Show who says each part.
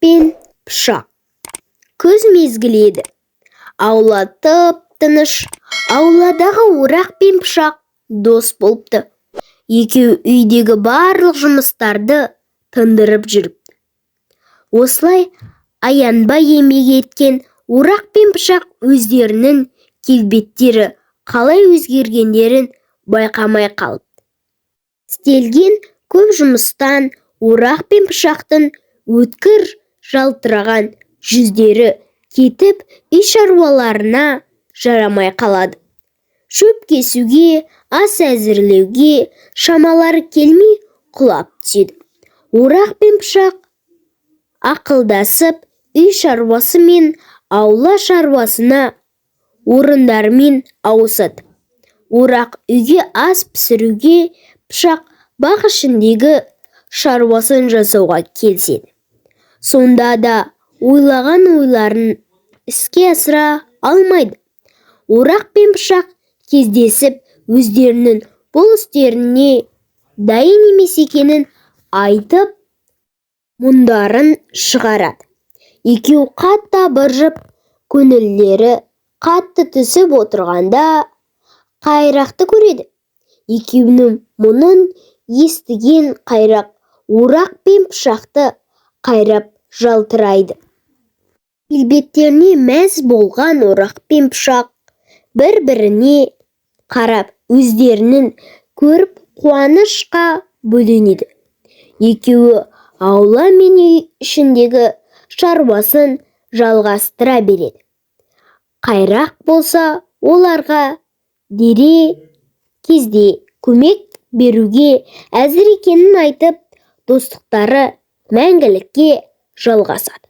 Speaker 1: Пен пышақ. Күз мезгілі еді. Аула тып-тыныш. Ауладағы орақ пен пышақ дос болыпты. Екеуі үйдегі барлық жұмыстарды тындырып жүріпті. Осылай аянбай еңбек еткен орақ пен пышақ өздерінің келбеттері қалай өзгергендерін байқамай қалыпты. Істелген көп жұмыстан орақ пен пышақтың өткір жалтыраған жүздері кетіп, үй шаруаларына жарамай қалады. Шөп кесуге, ас әзірлеуге шамалары келмей құлап түседі. Орақ пен пышақ ақылдасып, үй шаруасы мен аула шаруасына орындарымен ауысады. Орақ үйге ас пісіруге, пышақ бақ ішіндегі шаруасын жасауға келіседі. Сонда да ойлаған ойларын іске асыра алмайды. Орақ пен пышақ кездесіп, өздерінің бұл істеріне дайын емес екенін айтып, мұңдарын шығарады. Екеуі қатты абыржып, көңілдері қатты түсіп отырғанда, Қайрақты көреді. Екеуінің мұңын естіген Қайрақ орақ пен пышақты қайрап жалтырайды. Келбеттеріне мәз болған орақ пен пышақ бір-біріне қарап, өздерінің көріп қуанышқа бөленеді. Екеуі аула мен үй ішіндегі шаруасын жалғастыра береді. Қайрақ болса, оларға дере кезде көмек беруге әзір екенін айтып, достықтары мәңгілікке жалғасады.